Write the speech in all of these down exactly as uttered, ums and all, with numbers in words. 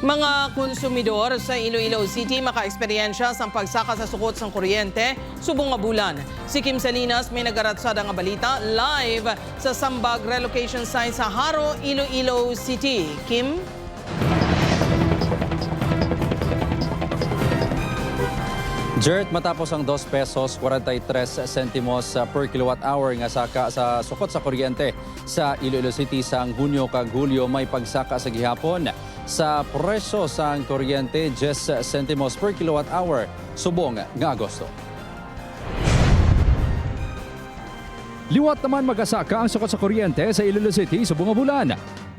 Mga konsumidor sa Iloilo City makaeksperyensya sang pagsaka sa sukot sang kuryente subong nga bulan. Si Kim Salinas may nagaratsada nga balita live sa Sambag Relocation Site sa Jaro, Iloilo City. Kim? Jert, matapos ang dos pesos kwarenta y tres sentimos per kilowatt hour nga saka sa sukot sa kuryente sa Iloilo City sang Hunyo kag Hulyo, may pagsaka sa gihapon sa presyo sang kuryente, diyes sentimos per kilowatt hour subong nga Agosto. Liwat naman magasaka ang sukot sa kuryente sa Iloilo City subong nga bulan.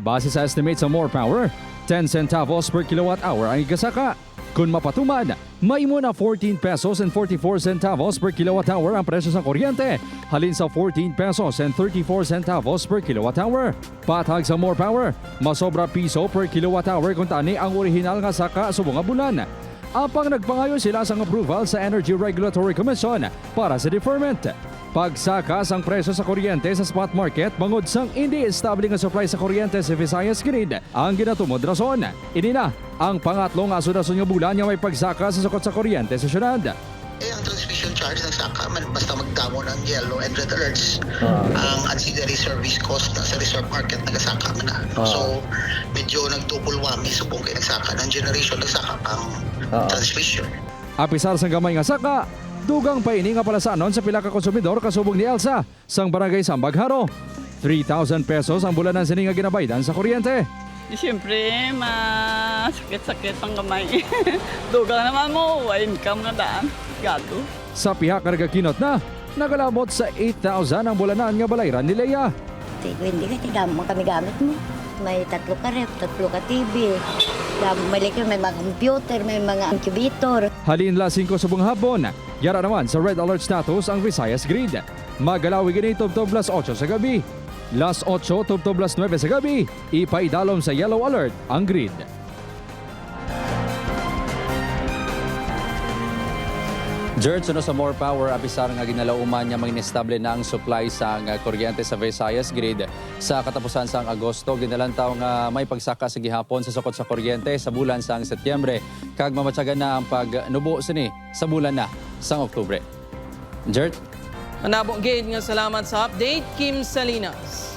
Base sa estimate sa More Power, ten centavos per kilowatt hour ang igasaka. Kon mapatuman, mahimo na fourteen pesos and forty-four centavos per kilowatt hour ang presyo sa kuryente, halin sa fourteen pesos and thirty-four centavos per kilowatt hour. Patag sa More Power, masobra piso per kilowatt hour kuntani ang orihinal nga saka subong nga bulan. Apang nagpangayo sila sang approval sa Energy Regulatory Commission para sa deferment. Pagsaka sang presyo sa kuryente sa spot market bangod sang indi estable nga supply sa kuryente sa Visayas Grid ang ginatumod rason. Ini na ang pangatlo nga asundason nga bulan nga may pagsaka sa sukot sa kuryente sa syudad. Eh, ang transmission charge nagsaka man basta magdamo ng yellow and red alerts. Ang ancillary service cost na sa reserve market nagasaka man na. So, medyo nagdouble whammy subong kay nagsaka ng generation, nagsaka ang transmission. Apisar sang gamay nga saka, dugang pa ini nga palasanon sa pila ka konsumidor kasubong ni Elsa sang Barangay Sambag, Jaro. Three thousand pesos ang bulanan sini nga ginabaydan sa kuryente. Siyempre, masakit-sakit ang kamay. Dugang naman mo, wa income nga daan. Gado. Sa pihak nga nagakinot na, nagalabot sa eight thousand ang bulanan nga balayran ni Lea. Ti, hindi ka, ti, damo man kami gamit mo. May tatlo ka ref, tatlo ka T V. Damo, may, like, may mga computer, may mga incubator. Halin las singko subong hapon, yara naman sa red alert status ang Visayas Grid. Magalawig ini tubtob las otso sa gabi. Las otso tubtob las nuebe sa gabi, ipaidalom sa yellow alert ang grid. Jert, suno sa More Power, apisar nga ginalauman nga manginestable na ang supply sang kuryente sa Visayas Grid. Sa katapusan sang Agosto, ginalantaw nga may pagsaka sa gihapon sa sukot sa kuryente sa bulan sang Setyembre, kag mamatyagan na ang pagnubo sini sa bulan na sang Oktubre. Jert? Manabo gid nga salamat sa update, Kim Salinas.